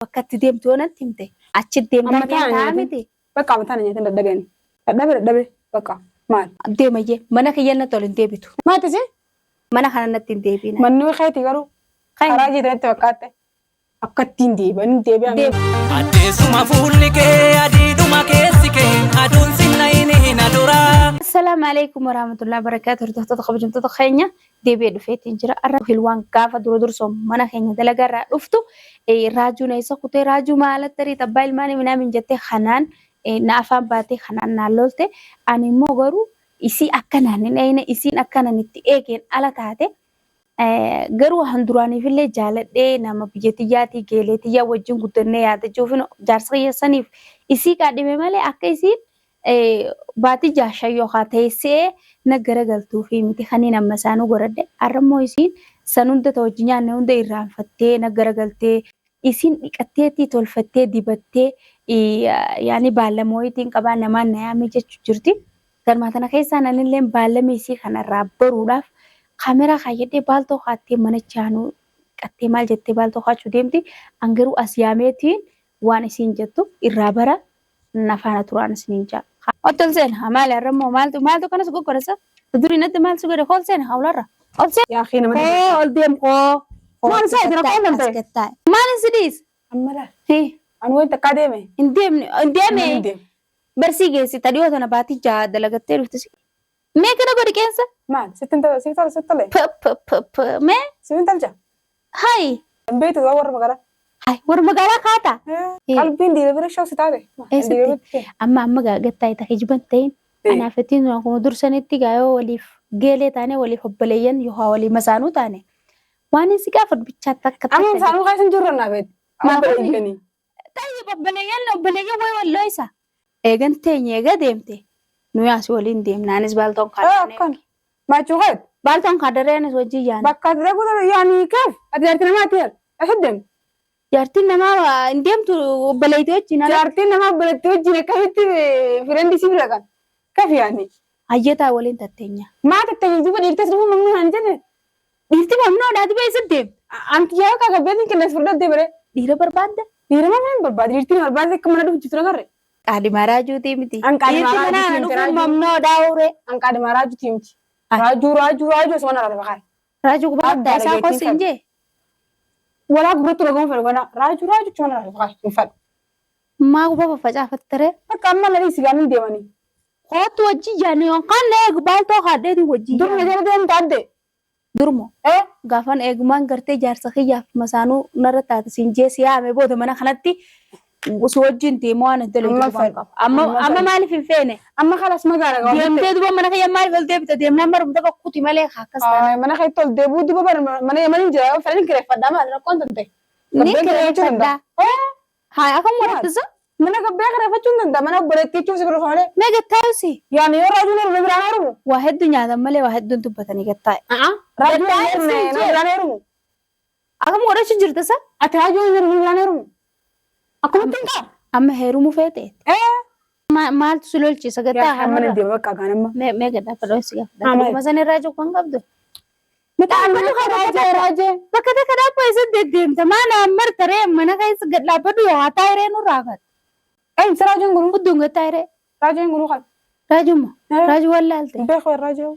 Bakka itti deemtu yoo natti himte achi deemtaa Amma ta'a nyaataa nyaatin. miti. Bakka amma taana nyaatin dadhabeen. Dadhabe dadhabe bakka maal? Deemayyee mana kiyya natti ol hin deebitu. Maal tisi? Mana kana natti hin deebiin. Manni keeti garuu karaa jeetanitti fakkaatte. Akka ittiin deebi'an deebi'an. Deem. Addeessuma fuulli kee adiidhuma keessi kee aduun sinna hin hin aduraa. Assalaamu alaikum warahmatullahi wabarakatuh. Hordoftoota kabajamtoota keenya deebi'ee dhufeetiin jira. Har'a hilwaan gaafa dura dursoo mana keenya dalagaa irraa dhuftu raajuun eessa kutee raajuu maalatti ariita abbaa ilmaanii minaamin jettee kanaan na afaan baatee kanaan naan lolte. Ani immoo garuu isii akka naan hin eegne isiin akka nan itti eegeen ala taate. Garuu handuraaniifillee jaaladhee nama biyya tiyyaatii geelee tiyyaa wajjin guddannee yaadachuufin jaarsa kiyya saniif isii qaadhime malee akka isiin baatii 6 5 yookaa teessee na garagaltuufi miti kaniin amma isaanuu godhadhe. Har'a immoo isiin san hunda ta wajji nyaanne hunda irraanfattee na garagaltee isiin dhiqatteetii tolfattee dibattee yaani baallama wayiitiin qabaa namaan na yaamee jechu jirti. Galmaa tana keessaan anilleen baallama isii kana irraa baruudhaaf kaameraa kaayyadhee baaltoo kaattee mana chaanuu dhiqattee maal jettee baaltoo kaachuu deemti. An garuu as yaameetiin waan isiin jettu irraa bara na faana turaan isiniin jaa. Otti ol seena maali har'a immoo maaltu maaltu kanas goggodhasa durii natti maal si godhe ol seena hawlarra ol seena. Yaa akhi nama Koo ol deem koo. Maal isaa itti rakkoon As danda'e? gattaa'e. Maal si dhiis? Amma laal. Hii. Ani wayii takkaa deeme. Hin deemne hin deeme. Hin deemu. Barsii geessi ta dhiyoo tana baatii 6 dalagattee dhufte si. Mee kana godhi qeensa. Maal? Sitti hin tole, sitti tole, sitti tole. P p p p mee. Siif hin tolcha. Hayi. Hin beektu ta'uu warra magaalaa. Hayi warra magaalaa kaata. Qalbiin dhiira bira shawsi taate. Eessatti? Amma amma gaa gattaa itti kijiban ta'in. Anaaf ittiin sun akkuma dursanitti gaa yoo waliif geelee taane waliif obboleeyyan yookaan walii masaanuu taane. Waan hin si gaafadhu bichaa takka Amma takka. saanuu keessa hin jirru naa beektu. Maal Obboleeyyanii. Tayyib obboleeyyan obboleeyyan wayi walloo isa. Eegan teenye eega deemte nuyi asii waliin deemna anis baaltoon kaaddaree. Akkan. Maachuu keet. Baaltoon kaaddaree anis wajjin yaana. Bakka ati dhaquu tole yaani keef. Ati jaartii namaa ati yaal. Eessa deemte? Jaartiin namaa hin deemtu obboleettii wajjin ala. Jaartiin namaa obboleettii wajjin akkamitti firendi si bira kan. Kaf yaani. Hayyataa waliin tatteenya. Maa tatteenya duuba dhiirtis dhufuu mamnuu naan jenne. Dhiirti mamnoodha ati bee eessa deemte? Anti yaa bakka gabbeetiin qilleensa furdadde bare. Dhiira barbaadda? Dhiira mana hin barbaadu. Dhiirti na barbaadde akka mana dhufu jirtu nagarre. Qaadhimaa raajuutii miti. An qaadhimaa Dhiirti mana raajuutii miti, dhufuun raajuu. mamnoodha ure. An qaadhimaa raajuutii miti. Raajuu raajuu raajuu osoo mana raajuu bakkaare. Raajuu quba qabdaa isaa Dhageettiin kos hin jee. Walaa gurratti dhagahuun fedhu ganaa. Raajuu raajuu osoo mana raajuu bakkaare hin fedhu. Maa quba faffacaafattere? Bakka amma na dhiisi gaaniin deemanii. Kootu wajji jaanii yookaan na eegu baaltoo kaadheetii wajji. Dur na jala deemta adde. Durmo. Gaafan eegumaan gartee jaarsa kiyyaaf masaanuu narra taate siin jee si yaame booda mana kanatti si wajjin deemu waan hin Amma dalagdu waan fedhu. qabu. Amma Amma amma fedhu. maaliif hin feene? Amma kalas magaala ga'a. Deemtee duba mana kiyya maaliif ol deebita deemnaan barumsa tokko kuti malee akkas taana. Ay, mana keetti ol deebi'uu duba bara mana yaman jira yoo fedhan kireeffadhaa maal rakkoon tante. Ni Gabbee kireeffachuu danda'a. kireeffadhaa. Haa akkam godhattisa? Mana gabbee kireeffachuu hin danda'a. Mana obboleettii jechuun si bira dhufa malee. Mee gattaa'usi? Yaani yoo raajuun heerume biraan heerumu. Waa hedduu nyaatan malee waa hedduun dubbatanii gattaa'e. Raajuun Gattaa'e heerume siin nama jee. biraan heerumu. Akkam godhachuu jirta sa? Ati raajuun heerume biraan heerumu. Akkumatti hin ta'a. Amma heerumuu feete? Maaltu si lolchiisa gattaa Yaa mana kanarra? deema bakka gaan amma. Mee mee gaddaa fadhoo si gaafadha. Haa, maal? Dhuguma san irraa jiru kan qabdu. Dhaabbatu kan raajee raajee. Bakka takka dhaabboo eessa deddeemta? Maal marta ree mana keessa gad dhaabbadhu yoo haa taa'e ree nurraa fat. Ee si raajuun guruu. Udduun gad taa'e ree. Raajuun guruu kan. Raajumma. Raajuu wallaalte. Beeku raajuu.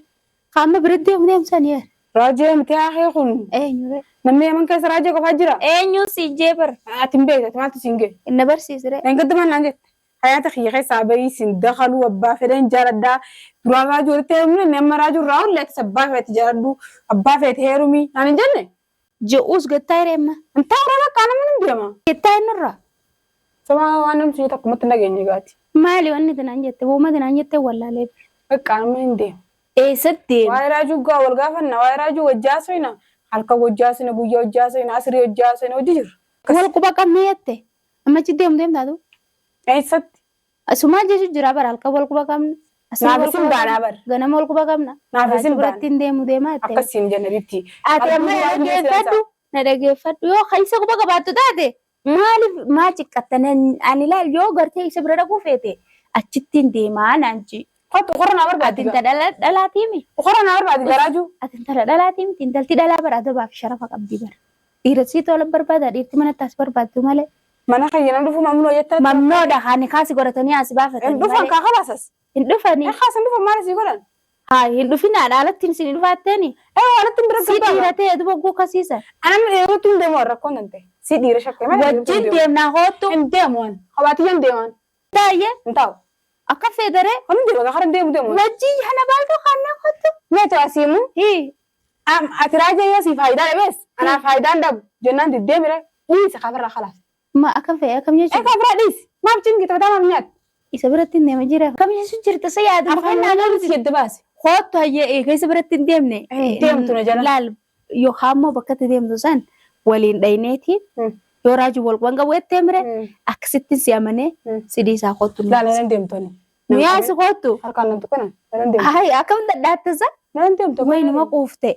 Qaama bira deemu deemsan yeer. Raajee miti haa kun. Eenyu ree? Namni yaman keessa raajee qofaa jira. Eenyu si jee bara. Ati hin beektu ati maaltu siin ga'e. Inna barsiisire. Engadda maal naan jette? Hayaata kiyya keessaa bahii sin dakaluu abbaa fedhan jaaladhaa. Duraan raajuu walitti heerumne inni amma raajuu irraa olle atis abbaa feete jaaladhu abbaa feete heerumi naan hin jenne. Je'uus gattaa hiree amma. Hin ta'u ree bakka namni hin deema. Gattaa innurraa. Sama waan namni sun takkumatti hin dhageenye gaati. Maali wanni tinaan jette wooma tinaan jette wallaalee. Bakka namni hin deema. Eessatti deema? Waa'ee raajuu gaa wal gaafanna waa'ee raajuu wajjaa soina halkan wajjaa soina guyyaa wajjaa soina asrii wajjaa soina hojii jirra. Wal quba qabne jette. Amma achi deemu deemtaatu. Eessatti? Asumaa jechuun jira bara halkan wal quba qabna. Asii Naaf wal isin quba baanaa qabna. bar. Ganama wal quba qabna. Naaf Raajuu isin biratti baana. hin deemu deemaa jette. Akkasiin jenna bitti. Ati amma na dhageeffadhu. Na dhageeffadhu yoo ka isa quba qabaattu taate maaliif maa ciqqatta ani laal yoo gartee isa bira dhaquu feete achittiin deemaa naan jee. Kottu qorra naa Ati barbaaddi. intala dhalaatiimi. Qorra naa barbaaddi garaajuu. Ati intala dhalaatiimi. Intalti dhalaa bara adabaa fi sharafa qabdi bara. Dhiira sii tola barbaada dhiirti manatti as barbaaddu malee. Mana kiyya nan dhufu mamnoo jettaa. Mamnoodha haa kaasi godhatanii asi Hin baafatanii dhufan malee. kaa kabaasas. Hin dhufanii. Eh kaas hin dhufan maal asii godhan? Haa hin dhufinaa alatti isin dhufaatteeni. Eh alatti hin bira Si gabbaa. dhiira ta'e duba guukkasiisa. Anam dhiirottu hin deemu rakkoon tante. Si dhiira shakkee malee. Wajjin deemnaa hoottu. Hin deemu waan. Kophaatiyya hin deeman. Baay'ee Hin taa'u. akka feedaree Kan hin deemu gara hin deemu deemu. wajjin hana baaltoo kannaa hoottu. Meetu asiimu. Hii Ati raajaa yoo sii faayidaa dhabees anaa faayidaan dhabu jennaan diddee mire dhiisi kafarraa kalaas. ma akkam fe'e akkam Eh jechuudha. kafarraa dhiisi. Maaf cinqi taphataa maaf nyaata. Isa biratti hin deema jira. Akkam jechuun jirta isa yaaduma Afaan kannaa nama si jedde baase. Hoottu hayyee eega isa biratti hin deemne. Hin deemtu na jala. Laal yookaan immoo bakka itti deemtu san waliin dhayneeti yoo raajii wal quban qabu ettee mire akkasittiin si amanee si dhiisaa hoottu. Laala nan deemtu ani. Miyaa si hoottu. Harkaan nan tuqana. Nan deemtu. Hayi akkam dhadhaattisa Nan deemtu. wayi nama quufte.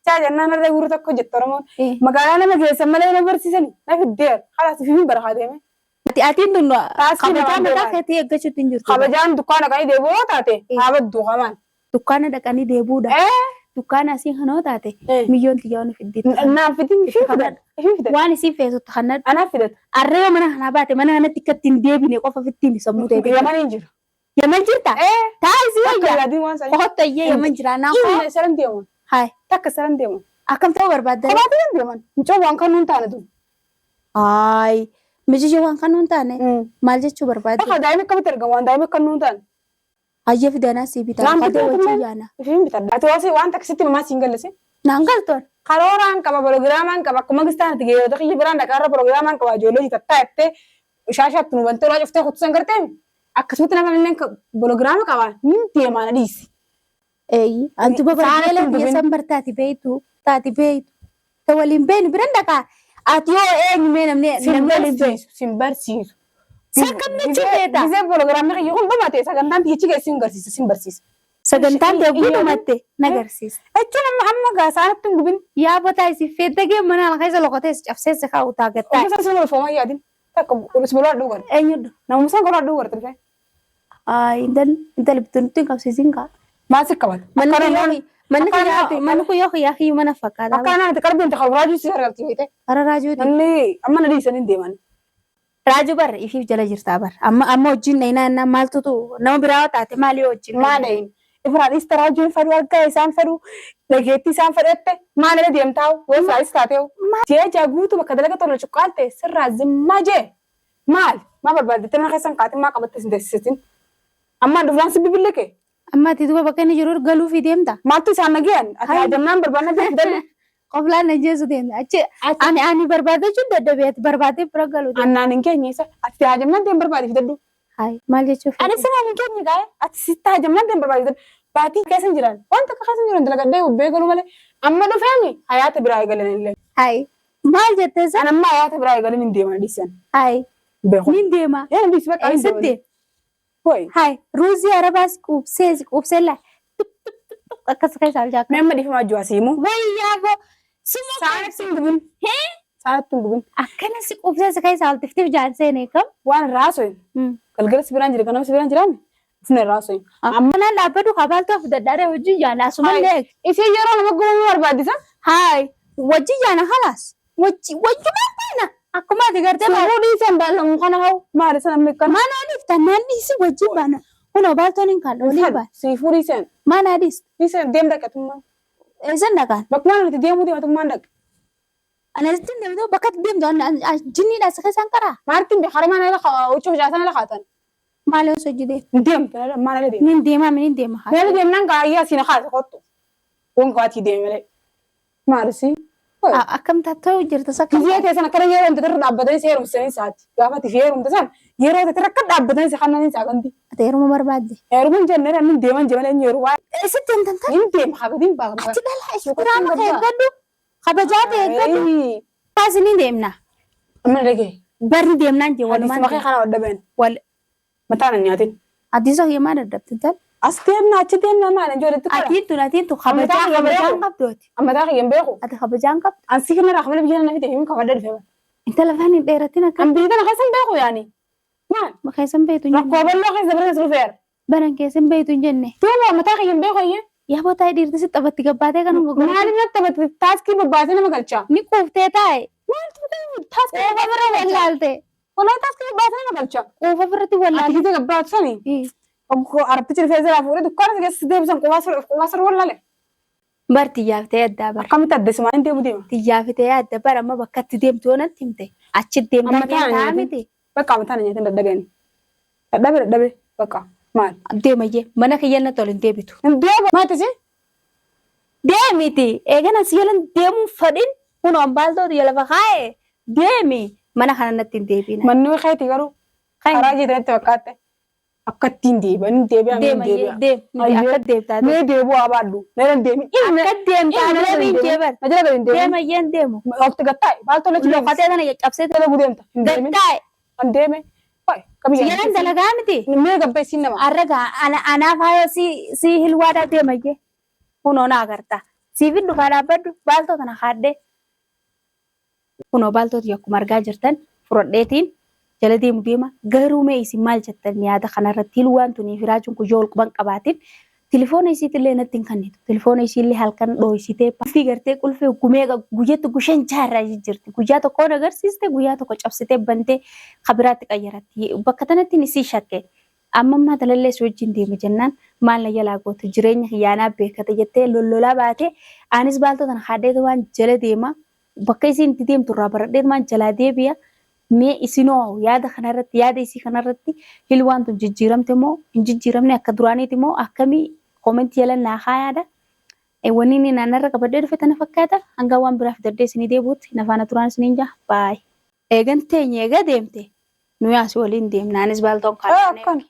Chaa jennaan harree gurra tokko jette Oromoon. Magaalaa nama geessan malee na barsiisani. Na fiddeer. Kalaas fi barakaa deeme. Ati atiin tun Taaskii kabajaa namaan mataa deemaa. keetii eeggachuutti hin jirtu. Kabajaan dukkaana kan deebi'oo taate haa baddu qamaan. Dukkaana dhaqanii deebuudha. Dukkaana asii kanoo taate miyyoon xiyyaa waan fiddiitti. Naaf fidin ishee fidadha. Ishee fidadha. Waan isii feesutti kannadhu. Anaaf fidata. Arree yoo mana kanaa baate mana kanatti akka ittiin deebine qofa fittiin sammuu ta'e. Yaman hin jiru. Yaman jirta? Taa isii Akka wayyaa. yaadiin waan sanii. Qotta iyyee yaman jira naa koo. Inni saran deeman. Hayi Takka saran deeman. akkam ta'uu barbaadda? Kophaatti hin deeman. Mucoo waan kan nuun taane tun. Hayi mijiji waan kan nuun taane maal jechuu barbaadde? Akka daa'ima akkamitti argamu waan daa'ima kan nuun taane. Hayyee fidanaa sii bitaa. Naan Fadee bitaa wajjin yaana. Ishiin bitadha. Ati waan taksitti mamaa siin gallise. Naan galtoon. Karooraan qaba pirogiraamaan qaba akkuma gistaanatti geerota kiyya biraan dhaqaarra pirogiraamaan qaba ijoollee jitattaa jettee shaashaatti nu bantee olaa cuftee kutusan gartee akkasumatti nama illee pirogiraama qaba ni deemaa na dhiisi. Eeyi antu Saanatti babarbeela hin biyya dubin. san bartaati beeytu taati beeytu. Ta waliin beeynu biran dhaqaa. Ati yoo eenyu mee namni Sin namni waliin beeytu. barsiisu sin barsiisu. Sakkam jechuu feeta. Gisee pirogiraamni kiyya kun dhumate sagantaan tiyyichi geessi sin garsiisa sin barsiisa. Sagantaan deeguu dhumatte na garsiisa. Jechuun amma amma gaa saanatti hin gubin. Yaa botaa isin feeddagee mana ala keessa loqotees cabsees kaa'u taagattaa. Ofiisaa sun olfoomaa yaadin. Takka bisbilaa dhuu garte. Eenyudha? Namumsaan san golaa dhuu garte dhufee. Ay intal bittunutti hin qabsiisin kaa. Maal si qabata? Manni Akka kun yoo naannoo- manni kun akka yoo naannoo- manni kun yoo kiyyaa kiyyuu mana fakkaata. Akka naannoo qalbiin takka raajuu si argamti beekte. Hara raajuuti. Namni amma na dhiisanii hin deeman. Raajuu bar ifiif jala jirtaa bar. Amma amma hojiin dhayinaa innaa maaltutu nama biraa yoo taate maali hojiin? Maal dhayin? Ifraa dhiista raajuun fedhu argaa isaan fedhu dhageettii isaan fedhatte maal irra deemtaa yoo ifraadhis taateewu. Jee jaa guutuu bakka dalaga tola cuqqaalte sirraa zimmaa jee maal maa barbaadde mana keessan kaatin maa qabatte sin teessisin. Ammaan dhufnaan si bibillee kee Amma ati duuba bakka inni jiru galuufi deemta. maaltu isaan nagayaan ati haajamnaan barbaadna jee fidadhu. Qoflaan na jeesu deemta. Achi ani ani barbaadachuu dadhabee ati barbaadee bira galuu deemta. Annaan hin keenye isa ati haajamnaan deem barbaade fidadhu. Hayi maal jechuuf? Ani sinaan hin keenye gaa'e ati sitti haajamnaan deem barbaade fidadhu. Baatii keessa hin jiran wanta akka keessa hin jiran dalagadhee ubbee galuu malee amma dhufeemi hayaata biraa eegalan illee. Hayi maal jettee isa? An amma hayaata biraa eegalan hin deeman dhiisan. Hayi Beeku. nin deema. Yaa dhiisi bakka hin Eessatti deeman. deema? Hoi. Hayi ruuzii arabaas quubsee quubsee laa tup tup tup tup akkas keessa aljaaka. Mee amma dhiifama ajjuu asiimu. Wayyaa boo suma Saanatti hin gubin. Saanatti hin gubin. akkana si quubsee si keessa altiftiif jaan seenee kam? Waan raasoin. Galgala si biraan jira ganama si biraan jiraan. Ufne raasoin. Amma naan dhaabbatu kabaaltoof dadhaaree hojii jaana asumallee. Isiin yeroo nama gubamuu barbaadisa. Hayi wajji jaana halaas wajji wajjumaan baana akkuma ati gartee baana. Sirruu dhiisan baalamu kana hau. Maali sana namni kana. Maana dhiifta naan dhiisi wajji baana. Kunoo baaltoon hin kaadha waliin baana. Siifuu dhiisan. Maana dhiis Dhiisan deem dhaqatummaa. eessan dhaqaan. Bakkuma nuti deemuu deematummaan dhaqa. Ani asitti hin deemtu bakka itti deemtu jinniidha si keessaan karaa. Maartiin harma na huccuu facaasana lakaatan. Maali osoo hojii deemu? Hin deemtu maal ala deemu. Nin deemaa nin deema haa. Meela deemnaan gaayyaa siin haasa kottu. Waan kaatii deeme malee. Maalisi? Akkam tattoo jirta sakka. Gizee keessan akkana yeroo wanti irra dhaabbatanii si heerumsanii isaati. Gaafa ati fi heerumte san yeroo ati irra akka dhaabbatanii si kannanii isaa ganti. Ati heeruma barbaadde. Heeruma hin jenne inni deeman jee malee inni yeroo waa Eessatti hin tantan? hin deema kabadiin baaka. Ati dhala iftiraama kee eeggadhu. Kabajaa kee eeggadhu. Kaas ni deemna. Amma dhagee. Barri deemnaan jee Hadiis walumaan. makee kana wadda Wal Mataan hin nyaatin. hadiisa kiyya dadhabte tal. As deemna achi deemna maal hin joolitti qola. Atiin tun atiin tun kabajaa Amataa kiyya kabajaan beeku. qabdu ati. Ammataa kiyya hin beeku. Ati kabajaan qabdu. Ansi kana irraa kabala biyya na fide hin kabadda dhufe. Intala afaan hin dheeratin akka. An biyya tana keessa hin beeku yaani. Maal? Keessan beektu hin jenne. Rakkoo bal'oo keessa bara keessa dhufeera. Baran keessan beektu hin jenne. Duuba mataa kiyya hin beeku iyyee. Yaa bootaa dhiirti si taphatti gabbaatee kan gogola. Maaliif natti taphate taaskii bobbaasee nama galcha. Ni quuftee taa'e. Taaskii Quufa bira wallaalte. Wallahi taaskii baasanii na galcha. Quufa birratti Ati wallaalee. gita gabbaatu sani. Oggoo arabtichi rifeensa irraa fuudhee dukkaana si keessa deebisan qubaas sirra wallaale. Bar tiyyaaf ta'ee addaa bara. Akkamitti addasumaan hin deemu deema. Tiyyaaf ta'ee adda bara amma bakka itti deemtu yoo natti himte achi deemtaa Amma taana nyaataa nyaatin. miti. Bakka amma taana nyaatin dadhabeen. Dadhabe dadhabe bakka maal. Deemayyee mana kiyya natti ol hin deebitu. Hin deemu maatisi. Deemiti eegana si jalan deemuu fadhin kunoo ambaaltootu jala lafa kaa'e deemi mana kana natti hin deebiin. Manni keeti garuu karaa jeetanitti fakkaatte. Akka ittiin deebi'an hin deebi'an hin Deema deebi'an. deem miti akka deemtaa Mee deebi'uu haa baadhu. Mee nan deemin. akka deemtaa deebiin jeebar Na jala gadi hin deemin. deema iyyeen deemu. Oofti gattaa'e. Baaltoo lachi deemti. Loqotee tana caccabsee Jala gudeemta. Hin deemin. gattaa'e Hin deeme. Hoy si jalan dalagaa miti. Mee gabbee siin nama. Arraga anaaf hayo si hilwaadhaa deema iyyee kunoo na agarta. Siifin dhufaa dhaabbadhu baaltoo tana kaadhee. Kunoo baaltooti akkuma argaa jirtan fudhadheetiin jala deemu deema. Garuu mee isin maal jettan yaada kanarratti hilwaan tunii fi raajuun kun yoo wal quban qabaatin tilifoona isiitillee natti hin kennitu. Tilifoona isiillee halkan dhooysitee qulfii gartee qulfii gumee guyyatti gushan jaarraa jirti. Guyyaa tokko agarsiiste guyyaa tokko cabsitee bantee kabiraatti qayyaratti. Bakka tanatti isii shakke. Amma ammaa talallee si wajjin deema jennaan maal na jalaa goote jireenya kiyyaanaa beekate jettee lollolaa baate anis baaltoo tana haadheetu waan jala deema bakka isiin itti deemtu irraa baradheetu waan jalaa deebi'a. Mee isinoo yaada kanarratti yaada isii kanarratti hilwaan tun jijjiiramte moo hin jijjiiramne akka duraaniiti moo akkamii koomentii jala naa kaayaadha. Wanni inni naannarra qabadhee dhufe tana fakkaata hanga waan biraaf daddee isinii deebi'utti nafaana turaan isiniin jaa baay. Eegan teenye eega deemte nuyi asii waliin deemna anis baaltoon kaaddaree. Akkana.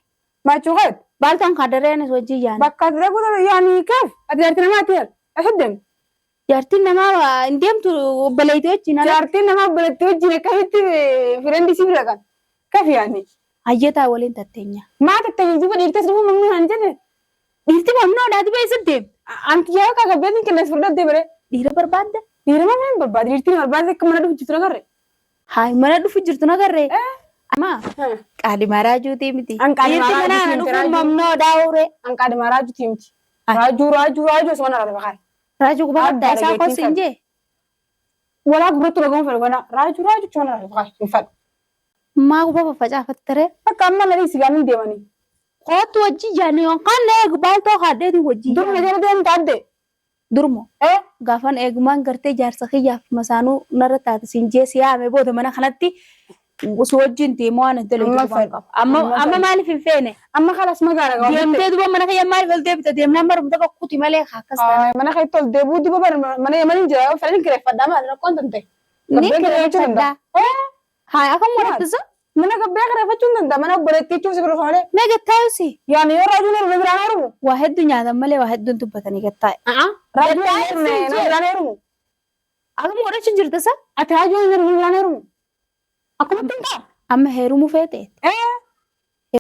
Maachuu keet. Baaltoon kaaddaree anis wajjin yaana. Bakka ati dhaquu yaani keef. Ati jaartii namaa ati Eessa deemte? Jaartiin namaa hin deemtu obboleettii wajjin ala. Jaartiin namaa obboleettii wajjin akkamitti firendi si bira kan? Kaf yaani. Hayyataa waliin tatteenya. Maa tattee duuba dhiirtas dhufuu mamnuu naan jenne. Dhiirti mamnoodhaa duba eessa deemte? Anti yaa akka gabbeetiin qilleensa furdadde bare. Dhiira barbaadda? Dhiira maal hin barbaade? Dhiirtiin barbaade akka mana dhufu jirtu nagarre. Haay mana dhufu jirtu nagarree. Amma qaadhimaa raajuutii miti. An qaadhimaa Dhiirti mana raajuutii miti, dhufu raajuu. mamnoodhaa uree. An qaadhimaa raajuutii miti. Raajuu raajuu raajuu osoo mana lafa kaa'e. Raajuu quba Adda qabdaa isaa dhageettiin kos hin jee. Walaa gurratti dhagahuun fedhu kana raajuu raajuu osoo mana lafa kaa'e hin fedhu. Maa quba faffacaafattere. Bakka amma lalii si gaanii deemanii. Kootu wajjin yaadne yookaan eegu baaltoo kaadheetu wajjin. Dur na jala deemta adde. Durmo. Gaafan eegumaan gartee jaarsa kiyyaaf masaanuu narra taate siin jee si yaame booda mana kanatti si wajjin deemu waan adda Amma loltu fedhu. qaba. Amma Amma amma fedhu. maaliif hin feene? Amma kalas magaala gabaabatti. Deemtee duba mana kiyya maaliif ol deebita deemnaan barumsa tokko kuti malee akkas taana. Mana keetti ol deebuu duba mana yamaniin jira fedhan kireeffadhaa maali rakkoon tante. Ni Gabbee kireeffachuu danda'a. kireeffadhaa. Haa akkam walittisa? Mana gabbee kireeffachuu hin danda'a. Mana obboleettii jechuun si bira malee. Mee gattaayusi? Yaani yoo raajuun heerume biraan heerumu. Waa hedduu nyaatan malee waa hedduun dubbatanii gattaa'e. Raajuun Gattaa'e heerume siin nama jee. biraan heerumu. Akkam godhachuu jirta sa? Ati raajuun heerume biraan heerumu. Akkumatti hin ta'a. Amma heerumuu feete?